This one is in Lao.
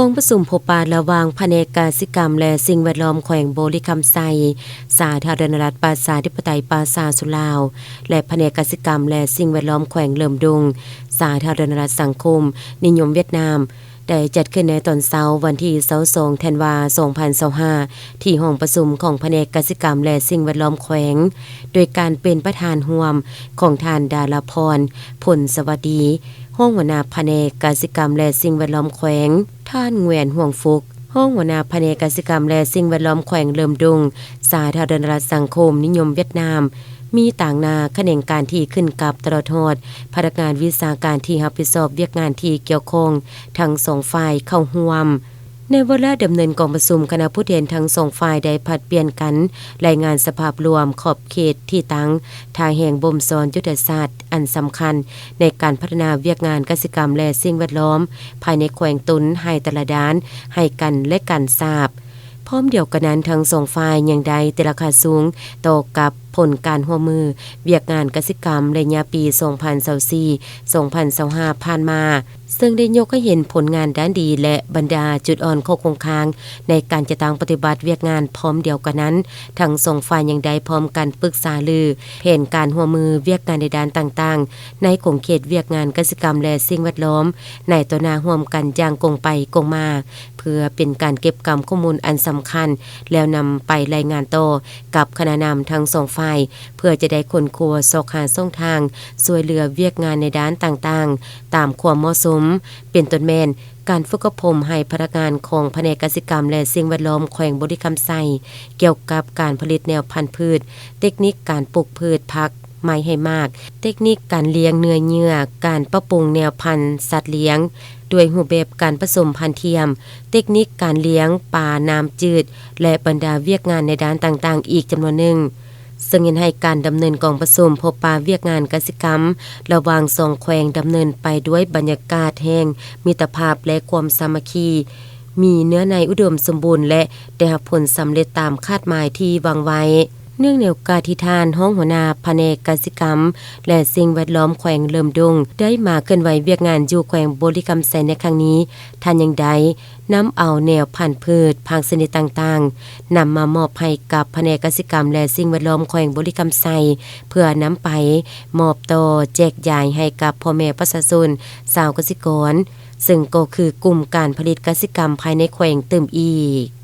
ກອງປະຊຸມພົບປະລະຫວ່າງພະແນກກະສິກຳ ແລະ ສິ່ງແວດລ້ອມແຂວງບໍລິຄຳໄຊ, ສາທາລະນະລັດປະຊາທິປະໄຕປະຊາຊົນລາວ ແລະ ພະແນກກະສິກຳ ແລະ ສິ່ງແວດລ້ອມແຂວງເລີມດົງ, ສາທາລະນະລັດສັງຄົມນິຍົມຫວຽດນາມ ໄດ້ຈັດຂຶ້ນໃນຕອນເຊົ້າວັນທີຊາວສອງ ທັນວາ ສອງພັນຊາວຫ້າ ທີ່ຫ້ອງປະຊຸມຂອງພະແນກກະສິກຳ ແລະ ສິ່ງແວດລ້ອມແຂວງ, ໂດຍການເປັນປະທານຮ່ວມຂອງທ່ານ ດາລາພອນ ພົນສະຫວັດດີ, ຮອງຫົວໜ້າພະແນກກະສິກຳ ແລະ ສິ່ງແວດລ້ອມແຂວງ, ທ່ານ ແງວນ ຮ່ວງຟຸກ, ຮອງຫົວໜ້າພະແນກກະສິກຳ ແລະ ສິ່ງແວດລ້ອມແຂວງເລີມດົງ, ສາທາລະນະລັດສັງຄົມນິຍົມຫວຽດນາມ, ມີຕາງໜ້າຂະແໜງການທີ່ຂຶ້ນກັບ ຕະຫຼອດຮອດພະນັກງານວິຊາການທີ່ຮັບຜິດຊອບວຽກງານທີ່ກ່ຽວຂ້ອງທັງສອງຝ່າຍເຂົ້າຮ່ວມ. ໃນວາລະດຳເນີນກອງປະຊຸມ, ຄະນະຜູ້ແທນທັງສອງຝ່າຍໄດ້ຜັດປ່ຽນກັນລາຍງານສະພາບລວມຂອບເຂດທີ່ຕັ້ງ, ທ່າແຮງບົ່ມຊ້ອນຍຸດທະສາດອັນສຳຄັນໃນການພັດທະນາວຽກງານກະສິກຳ ແລະ ສິ່ງແວດລ້ອມພາຍໃນແຂວງຕົນໃຫ້ແຕ່ລະດ້ານໃຫ້ກັນ ແລະ ກັນຊາບ. ພ້ອມດຽວກັນນັ້ນ, ທັງສອງຝ່າຍຍັງໄດ້ຕີລາຄາສູງຕໍ່ກັບຜົນການຮ່ວມມືວຽກງານກະສິກຳໄລຍະປີສອງພັນຊາວສີ່ ສອງພັນຊາວຫ້າ ຜ່ານມາ, ເຊິ່ງໄດ້ຍົກໃຫ້ເຫັນຜົນງານດ້ານດີ ແລະ ບັນດາຈຸດອ່ອນຂໍ້ຄົງຄ້າງໃນການຈັດຕັ້ງປະຕິບັດວຽກງານ. ພ້ອມດຽວກັນນັ້ນ, ທັງສອງຝ່າຍຍັງໄດ້ພ້ອມກັນປຶກສາລືແຜນການຮ່ວມມືວຽກງານໃນດ້ານຕ່າງໆ ໃນຂົງເຂດວຽກງານກະສິກຳ ແລະ ສິ່ງແວດລ້ອມໃນຕໍ່ໜ້າຮ່ວມກັນຢ່າງກົງໄປກົງມາ. ເພື່ອເປັນການເກັບກຳຂໍ້ມູນອັນສຳຄັນ ແລ້ວນຳໄປລາຍງານຕໍ່ກັບຄະນະນຳທັງສອງຝ່າຍ ເພື່ອຈະໄດ້ຄົ້ນຄວ້າຊອກຫາຊ່ອງທາງຊ່ວຍເຫຼືອວຽກງານໃນດ້ານຕ່າງໆ ຕາມຄວາມເໝາະສົມ, ເປັນຕົ້ນແມ່ນການຝຶກອົບຮົມໃຫ້ພະນັກງານຂອງພະແນກກະສິກຳ ແລະ ສິ່ງແວດລ້ອມແຂວງບໍລິຄຳໄຊ ກ່ຽວກັບການຜະລິດແນວພັນພືດ, ເຕັກນິກການປູກພືດຜັກ ໄມ້ໃຫ້ໝາກ, ເຕັກນິກການລ້ຽງເນື້ອເຍື່ອ, ການປັບປຸງແນວພັນສັດລ້ຽງດ້ວຍຮູບແບບການປະສົມພັນທຽມ, ເຕັກນິກການລ້ຽງປານ້ຳຈືດ ແລະ ບັນດາວຽກງານໃນດ້ານຕ່າງໆອີກຈຳນວນໜຶ່ງ, ເຊິ່ງເຮັດໃຫ້ການດຳເນີນກອງປະຊຸມພົບປະວຽກງານກະສິກຳລະຫວ່າງສອງແຂວງດຳເນີນໄປດ້ວຍບັນຍາກາດແຫ່ງມິດຕະພາບ ແລະ ຄວາມສາມັກຄີ, ມີເນື້ອໃນອຸດົມສົມບູນ ແລະ ໄດ້ຮັບຜົນສຳເລັດຕາມຄາດໝາຍທີ່ວາງໄວ້. ເນື່ອງໃນໂອກາດທີ່ທ່ານຮອງຫົວໜ້າພະແນກກະສິກຳ ແລະ ສິ່ງແວດລ້ອມແຂວງເລີມດົງ ໄດ້ມາເຄື່ອນໄຫວວຽກງານຢູ່ແຂວງບໍລິຄຳໄຊໃນຄັ້ງນີ້, ທ່ານຍັງໄດ້ນຳເອົາແນວພັນພືດ, ຜັກຊະນິດຕ່າງໆ ນຳມາມອບໃຫ້ກັບພະແນກກະສິກຳ ແລະ ສິ່ງແວດລ້ອມແຂວງບໍລິຄຳໄຊ ເພື່ອນຳໄປມອບຕໍ່ແຈກຢາຍໃຫ້ກັບພໍ່ແມ່ປະຊາຊົນຊາວກະສິກອນ, ເຊິ່ງກໍຄືກຸ່ມການຜະລິດກະສິກຳພາຍໃນແຂວງຕື່ມອີກ.